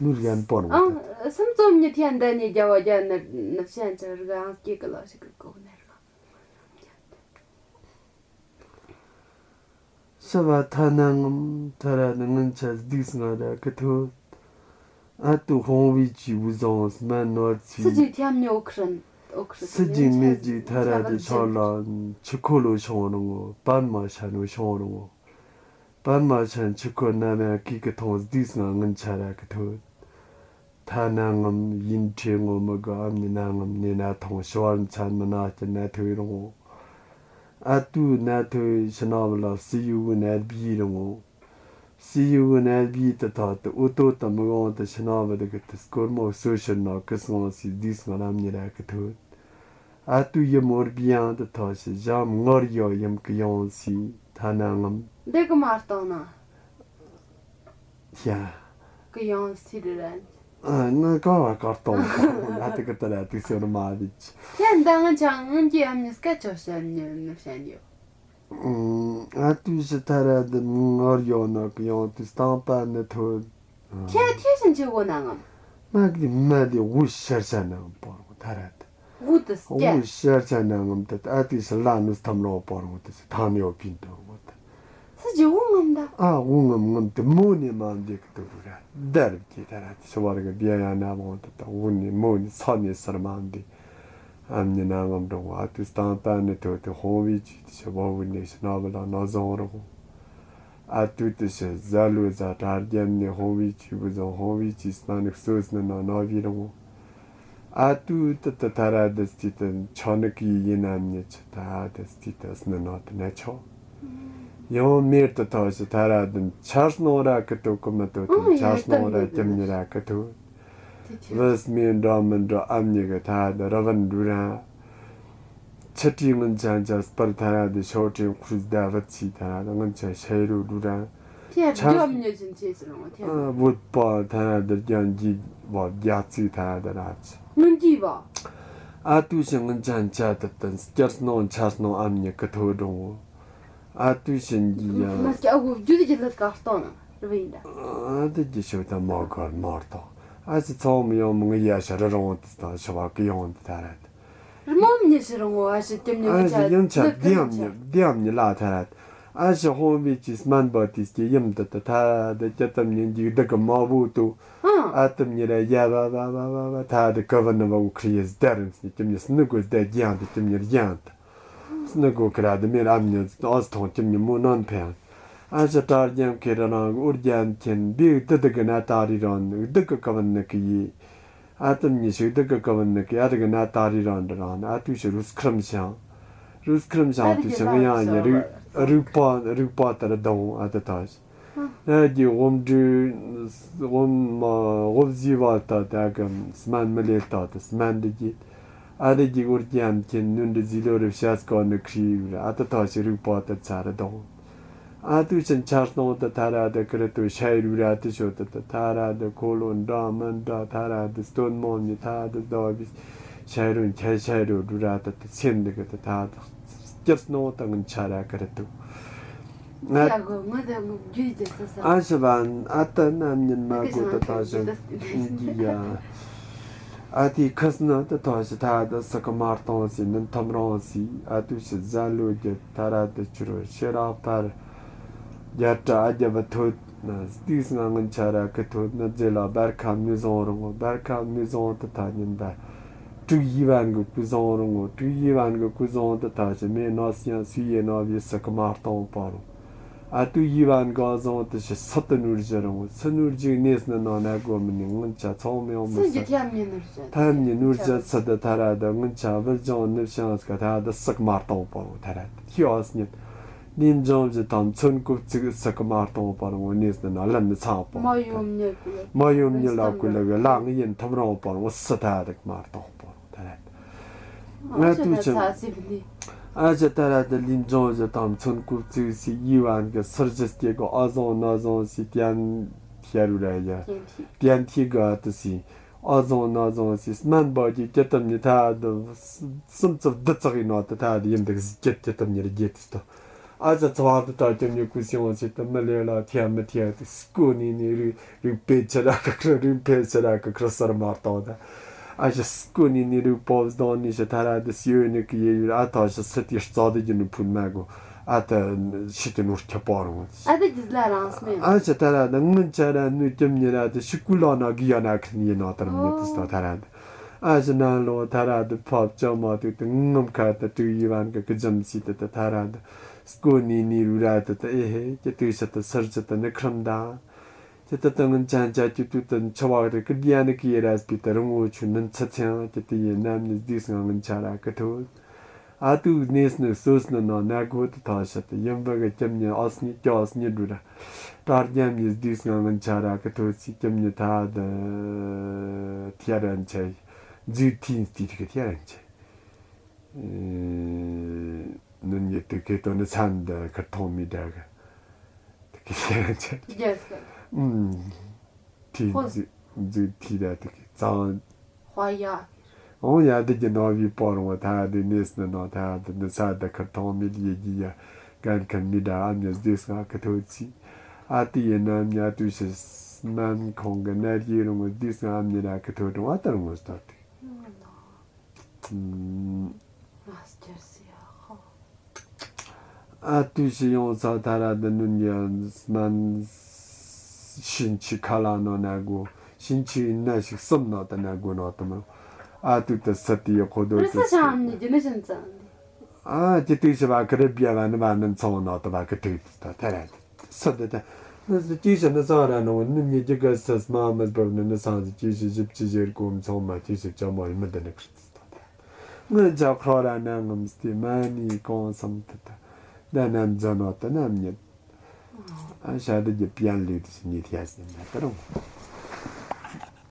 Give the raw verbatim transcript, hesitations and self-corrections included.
ནུར་ཡན་པོར་ཨང་། སུམ་ཙོམ་ཉི་ཐིའན་འདྲ་ནི་རྒྱ་བ་རྒྱ་ནི་ནི་བཤན་ཅི་རི་ག་ཨང་སྐྱེ་གི་ལ་ཞིག་གི་གོ་ནི་རི་ག་ཤི་བ་ཐ་ན་ངམ་ཐ་ར་ནི་ངན་ཆ་སྡིགས་ང་ར་གི་ཐོད། ཨ་ཏུ་ཧོང་བི་ཅི་བུ་ཟོང་སྨན་ནོར་ཚི། སི་ཇི་ཐམ་ཉོ་ཁྲན་ཨོ་ཁྲི་སི་ཇི་མི་ཇི་ཐ་ར་དི་ཆོ་ལ་ཆི་ཁོ་ལོ་ཤོང་རུང་ངོ་པན་མ་ཤ་ནོ་ཤོང་རུང་ངོ། པན་མ་ཤན་ཆི་ཁོ་ན་མ་ཀི་ཀི་ཐོང་སྡིགས་ང་ངན་ཆ་ར་གི་ཐོད། ཐ་ན་ངམ་ཡིན་ཁྲེ་ངོ་མི་ག་ཨམ་ནི་ན་ངམ་ནི་ན་ཐོང་ཤི་བར་མཚན་མི་ན་སྐྱི་ན་ཐོས་རུང་ངོ་། ཨ་ཏུ་ན་ཐོས་ཤི་ན་བ་ལ་སི་ཡུ་གུ་ན་བི་རུང་ངོ་། སི་ཡུ་གུ་ན་བི་ཏི་ཐ་ཏི་ཨུ་ཏོ་ཏི་མི་གོང་ཏི་ཤི་ན་བ་དི་གི་ཏི་སྐོར་མོ་སོ་ཤི་ན་ཀི་སོང་སི་སྡིགས་ང་ལམ་ཉི་ར་གི་ཐོད། ཨ་ཏུ་ཡི་མོར་བི་ཡང་དུ་ཐོ་ཞི་ཞམ་ངོར་ཡོ་ཡིམ་གི་ཡོང་སི་ཐ་ན་ངམ། འདི་གི་མ་གཏོང་ན། ཡ། གི་ཡོང་སི་རེད་རན། ཨ་ང་ག་བ་གར་གཏོང་ན་དུ་གི་ཏི་ར་དུ་སོ་ན་མ་བི་ཅི། ཡ་འདང་ཅང་ངན་གྱི་ཨམ་ནི་སྐད་ཆོ་བཤད་ཉོ་ནི་བཤད་ཉོ། ཨ་ཏུ་ཞི་ཐ་ར་དི་ངོར་ཡོ་ན་གི་ཡོང་དུ་སྟངས་པ་ནི་ཐོད། ཁྱེད་ཐེ་ཞིང་ཆེ་གོ་ན་ངམ། མ་གི་མ་དེ་དབུ་ཤར་ཆ་ནང་པོར་གོ་ཐ་ར་དེ། དབུ་དེ་སྐྱ། དབུ་ཤར་ཆ་ནང་ངམ་དེ་ཨ་དེ་སི་ལ་ནུས་ཐམ་ལོ་པོར་གོ་དེ་སི་ཐང་ནེ་བ་པིན་དོ་གོ་དེ། སི་ཇི་དབུ་ངམ་ད། ཨ་དབུ་ངམ་ངམ་དེ་མོ་ནེ་མ་འདེ་གི་དོ་རུ་ར་དར་གི་ཐ་ར་དེ་ཤི་བར་གི་བི་ཡ་ན་མོ་དེ་ད་དབུ་ནེ་མོ་ནེ་ས་ནེ་སར་མ་འདེ། ཨམ་ཉི་ན་ངམ་འགྲོ་ཨ་དུ་སྟངས་ད་ནི་དོ་དེ་ཧོང་བི་ཅི་དེ་ཤི་བ་བུ་ནེ་ཤི་ན་བ་ལ་ན་ཟོང་རོ། ཨ་ཏུ་ཏི་ཤི་ཟ་ལུ་ཟ་གྲ་རྒྱན་ནི་ཧོང་བི་ཅི་བུ་ཟོང་ཧོང་བི་ཅི་སྣ་ནི་སོ་སྣ་ན་ན་བི་རང་ཨ་ཏུ་ཏི་ཏི་ཐ་ར་དི་སི་ཏི་ཆོ་ནི་ཀི་ཡིན་ན་ཉི་ཆི་ཐ་དི་སི་ཏི་སྣ་ན་ཏི་ན་ཆོ། ཡང་མེར་ཏི་ཐོ་ཤི་ཐ་ར་དི་ཆར་སྣང་ར་ཀི་ཏོ་ཀི་མི་ཏོ་ཏི་ཆར་སྣང་ར་ཀྱི་མི་ར་ཀི་ཏོ། བུ་སྨི་འགྲོ་མི་འགྲོ་ཨམ་ཉི་གི་ཐ་དི་ར་བན་རུ་ར། ཆི་ཏི་ངན་ཆན་ཆ་སྤར་ཐ་ར་དི་ཤོ་ཏི་ཁུར་ཟླ་བ་ཚི་ཐ་ར་དི་ངན་ཆ་ཤའི་རུ་རུ་ར། ཁྱེད་ཆ་རྒྱོབ་ཉོ་ཆུན་ཆེ་ཟེར་འོང་ཁྱེད། བུད་པ་ཐ་ར་དི་རྒྱན་གྱི་བ་རྒྱ་ཚི་ཐ་ར་དི་ར་ཚི། ངན་གྱི་བ། ཨ་ཏུ་ཤི་ངན་ཆན་ཆ་དི་དི་སྐྱར་སྣང་ཆར་སྣང་ཨམ་ཉི་གི་ཐོ་འགྲོ་འོ། ཨ་ཏུ་ཤི་འགྱི་ཡ། མ་སྐྱ་ཨ་གོ་བརྒྱུད་ཀྱི་ལུད་ག་སྟོང་ན་རི་བ་ཡིན་ད། ཨ་དི་གྱི་ཤོ་ད་མ་གར་མ་གཏོང་། ཨ་ཅི་ཚང་མི་ཡོང་མི་ངི་ཡ་ཤ་རི་རང་དི་དང་ཤི་བ་གི་ཡོང་དི་ཐ་ར་དི། རི་མོ་མི་ཤི་རང་ངོ་ཨ་ཞི་ཀྱམ་ཉི་ཨ་ཞི་ཡང་ཆ་ལུག་ཀུན་དེའམ་ཉི་ཆ། དེའམ་ཉི་ལ་ཐ་ར། ཨ་ཞི་ཧོང་བི་ཅི་སྨན་པ་དེ་སྐྱེ་ཡིམ་དུ་དུ་ཐ་དི་ཀྱ་ཏམ་ཉི་འཇིག་དི་གི་མ་བུ་དུ། ཨ་ཏམ་ཉི་ར་ཡ་བ་བ་བ་བ་བ་ཐ་དི་ཀ་བ་ནི་བ་འུ་ཁྲི་ཡི་སྡེ་རིན་སི་ཀྱམ་ཉི་སྣི་གོ་སྡེ་རྒྱང་དི་ཀྱམ་ཉི་རྒྱང་དུ། སྣི་གོ་ཁི་ར་དི་མེ་ར་ཨམ་ཉི་ཨོ་སི་ཐོང་ཀྱམ་ཉི་མོ་ནོན་ཕན། ཨ་ཞི་དྲ་རྒྱང་ཁི་ར་རང་འུར་རྒྱན་ཁྱེན་བི་དི་དི་གི་ན་ད་རི་རང་དི་གི་ཀ་བ་ནི་གི་ཡི། ཨ་ཏམ་ཉི་ཤུག་དི་གི་ཀ་བ་ནི་གི་ཨ་རི་གི་ན་ད་རི་རང་དི་རང་ཨ་ཏུ་ཤི་རུས་ཁྲམ་ཤང་། རུས་ཁྲམ་ཤང་ཏུ་ཤི་ང་ཡང་ཡི་རུ་རུག་པ་རུག་པ་དར་དང་ཨ་ཏི་ཐ་ཤི། ཨ་གི་འོམ་འདྲུ་འོམ་མ་འོབ་ཟི་བ་ཏ་ཏ་གི་སྨན་མི་ལེ་ཏ་ཏི་སྨན་འདི་གི་ཨ་རི་གི་འུར་རྒྱན་ཁྱེན་ནུན་འདི་ཟི་ལོ་རི་ཤ་སྐོ་ནི་ཁྲི་ཨ་ཏི་ཐ་ཤི་རུག་པ་ཏི་ཚ་རི་དང་། ཨ་ཏུ་ཆེན་ཆར་སྟོང་དུ་ཐ་ར་དུ་ཀི་རི་ཏུ་ཤའི་རུ་ར་ཏི་ཤོ་ཏི་ཏི་ཐ་ར་དུ་ཁོ་ལོ་འདྲ་མི་འདྲ་ཐ་ར་དུ་སྟོན་མོ་མི་ཐ་དུ་ཟླ་བ་བི་ཤའི་རུ་ཁྱེ་ཤའི་རུ་རུ་ར་ཏི་ཏི་ཚེན་འདི་གི་ཏི་ཐ་དུ་སྐྱིར་སྣང་དུ་ངན་ཆ་ར་ཀི་རི་ཏུ། ཨ་ཡ་གོ་ང་དུ་རྒྱུད་ཀྱི་ས་ས། ཨ་ཞི་བ་ཨ་ཏི་ན་ཉིན་མ་གོ་ཏི་ཐ་ཤི་འདི་ཡ། ཨ་ཏི་ཁི་སི་ནི་ཏི་ཐོ་ཤི་ཐ་དི་སི་ཀི་མ་གཏོང་སི་ནི་ཐོམ་རོང་སི་ཨ་ཏུ་ཤི་ཟ་ལུ་རྒྱུ་ཐ་ར་ཏི་ཆུ་རུ་ཤི་ར་ཕར་རྒྱ་ཏྲ་ཨ་རྒྱ་བ་ཐོད་ན་སྟིག་སྔ་ངན་ཆ་ར་ཁི་ཐོད་ན་རྫི་ལ་བར་ཁ་མི་བཟང་རུང་བར་ཁ་མི་བཟང་ཏི་ཐ་ཉིན་པ་དྲུག་ཡི་བན་གི་ཀུ་བཟང་རུང་དྲུག་ཡི་བན་གི་ཀུ་བཟང་ཏི་ཐ་ཤི་མེ་ནོ་སི་ཡང་སུ་ཡེ་ནོ་བི་སི་ཀི་མ་གཏོང་པ་རུང་། ཨ་ཏུ་ཡི་བན་གོ་བཟང་དུ་ཞི་སི་ཏི་ནུར་ཞི་རུང་སི་ནུར་ཞི་གནས་ནི་ནང་ན་གོ་མི་ནི་སྔོན་ཆ་ཚང་མི་ཡོང་མི་སི་སི་ཐམ་ཉི་ནུར་ཞི་སི་ཏི་ཐ་ར་དུ་སྔོན་ཆ་བུལ་ལྗང་ནུབ་ཤང་སི་ཀ་ཐ་དུ་སི་ཀི་མ་གཏོང་པ་རུང་ཐ་ར་དུ་ཁྱི་ཨོ་སི་ཉིན་ནིན་ལྗང་ཞི་ཐམ་ཚོན་ཀུབ་ཙིག་སི་ཀི་མ་གཏོང་པ་རུང་གནས་ནི་ནང་ལ་ནི་ཚང་པ་མ་ཡོང་མི་མ་ཡོང་མི་ལ་ཀུ་ལ་གི་ལ་ངི་ཡིན་ཐམ་རུང་པ་རུང་སི་ཐ་དུ་མ་གཏོང་པ་རུང་ཐ་ར་དུ། ང་ཏུ་ཆེན། ཨ་ཅེ་ད་ར་དི་ལིན་ཅང་ཞི་དང་ཚོན་ཀུབ་ཙིག་སི་ཡི་བན་གི་སུར་ཞི་སྐྱེ་གི་ཨ་ཟང་ན་ཟང་སི་ཏན་ཤ་རུ་ར་ཡ། ཏན་ཐི་ག་ཏི་སི་ཨ་ཟང་ན་ཟང་སི་སྨན་པ་གི་ཀྱི་ཏམ་ཉི་ཐ་དི་སུམ་ཙི་བདུ་ཙག་ཡི་ན་ཏི་ཐ་དི་ཡིན་དི་ཟི་ཀྱི་ཀྱི་ཏམ་ཉི་རི་རྒྱེ་ཏི་ཏི། ཨ་ཅག་ཚོ་བ་དུ་ད་ཀྱང་མྱུ་གུ་སེང་བ་ཆེ་དུ་མི་ལེ་ལ་ཐིའ་མི་ཐིའ་དུ་སྐུ་ནི་ནི་རུ་རུ་པེ་ཆ་ར་ཀ་ཁྲ་རུ་པེ་ཆ་ར་ཀ་ཁྲ་སར་མར་ཏོ་ད། ཨ་ཅག་སྐུ་ནི་ནི་རུ་པོབ་སྡོང་ནི་ཤ་ཐ་ར་དུ་སི་ཡོ་ནི་ཀི་ཡེ་ཡུ་ར་ཨ་ཐོ་ཤ་སི་ཏི་རྩོ་དུ་ཀྱི་ནི་ཕུན་མ་གོ། ཨ་ད་ཤི་དུ་ནོར་ཁྱ་པོ་རུང་། ཨ་ད་ཇི་ལ་རང་སྨེ། ཨ་ཅག་ཐ་ར་དུ་ངན་ཆ་ར་ནུ་ཀྱམ་ཉི་ར་དུ་ཤི་ཀུ་ལོ་ན་གི་ཡ་ན་ཁི་ནི་ཡེ་ན་ཏར་མི་དུ་སྟོ་ཐ་ར་དུ། ཨ་ཅག་ན་ལོ་ཐ་ར་དུ་ཕོབ་ཅོ་མ་དུ་དུ་ངམ་ཁ་དུ་ཀྲུ་ཡི་ཝན་གི་ཀི་ཇམ་སི་དུ་དུ་ཐ་ར་དུ། སྐུ་ནི་ནི་རུ་ར་དུ་དུ་ཨེ་ཧེ་ཀྱི་དུ་ཤ་དུ་སར་ཅི་དུ་ནི་ཁྲམ་ད། ཀྱི་དུ་དུ་ངན་ཅན་ཅ་ཀྱི་དུ་དུ་ཆ་བ་རི་ཀི་དི་ཡ་ནི་ཀི་ཡེ་ར་སྤི་དུ་རི་ངོ་ཆུ་ནི་ཚ་ཚེང་ཀྱི་དུ་ཡེ་ནམ་ནི་དུས་ང་ངན་ཆ་ར་ཀི་ཐུ། ཨ་དུ་ནེས་ནི་སོས་ནི་ནོ་ན་གོ་དུ་ཐ་ཤ་དུ་ཡིན་བི་གི་ཀྱམ་ཉི་ཨོ་སི་ཉི་ཀྱོ་ཨོ་སི་ཉི་རུ་ར། ཏར་རྒྱམ་ཡི་དུས་ང་ངན་ཆ་ར་ཀི་ཐུ་ཚི་ཀྱམ་ཉི་ཐ་དུ་ཐི་ཡ་རན་ཆ་ཡི། ཛུ་ཐི་ནི་ཏི་ཐི་ཀི་ཐི་ཡ་རན་ཆ་ཡི། ནུན་ཡི་དུ་ཁེ་ཏོ་ནི་ཚན་དུ་ཁར་ཐོང་མི་དྲག་གི། དུ་ཁེ་ཤེ་ར་ཆ། རྒྱལ་སྐད། ཨུམ། ཐི་ཧོ། ཛི་ཛི་ཐི་ར་དུ་ཁེ་ཙང་། ཧོ་ཡ། འོང་ཡ་དུ་གི་ནོ་བི་པོ་རོང་ཐ་དུ་ནེས་ནི་ནོ་ཐ་དུ་ནི་ས་དུ་ཁར་ཐོང་མི་ཡི་གི་ཡ། གན་ཁར་མི་དྲག་ཨ་མྱི་ཟི་སྔ་ཁ་ཐོ་ཚི། ཨ་དུ་ཡི་ནམ་ཉ་དུ་ཤི་སྨན་ཁོང་གི་ནར་ཡི་རུང་ཟི་སྔ་ཨ་མྱི་ར་ཁ་ཐོ་རུང་ཨ་ཏར་ངོ་སྟོ་དུ། ཨུམ། ང་སྐྱར་སི་ཡ་ཧོ། ཨ་ཏུ་ཤི་ཡོང་ས་ཐ་ར་དི་ནུན་ཡ་སྨན་ཤིན་ཆི་ཁ་ལ་ནོ་ན་གོ། ཤིན་ཆི་ན་ཞིག་སུམ་ནོ་ཏི་ན་གོ་ནོ་ཏི་མོ། ཨ་ཏུ་ཏི་སི་ཏི་ཡ་ཁོ་དོ་རི་ཏི་ས་ཤམ་ནི་ཇི་ནི་ཤིན་ཙང་། ཨ་ཏི་ཏུ་ཤི་བ་ཀི་རི་བྱ་བ་ནི་བ་ནི་ཚོང་ནོ་ཏི་བ་ཀི་ཏུ་ཏི་ཐ་ར་དི། སུ་དེ་དེ། ནི་སུ་ཅི་ཞིག་ནི་སང་ར་ནོ་ནི་ཉི་ཅི་ག་སི་སྨ་མི་བབ་ནི་ནི་སང་ཅི་ཅི་ཞིག་ཞིབ་ཅི་ཞིག་གོམ་ཚང་མ་ཅི་ཞིག་ཅ་མོ་ཡི་མི་འདི་ནི་ཁྲི་ཏི་ཏོ་དེ། ངི་ཇ་ཁྲོ་ར་ན་ངམ་སྟེ་མ་ནི་གོང་སམ་ཏི་ཏ། ད་ནམ་ཛ་ནོ་ཏི་ནམ་ཉི། ཨ་ཤ་དི་གི་པིན་ལུ་ཏི་སི་ཉི་ཐི་ཡ་སི་ན་ཏི་རུང་།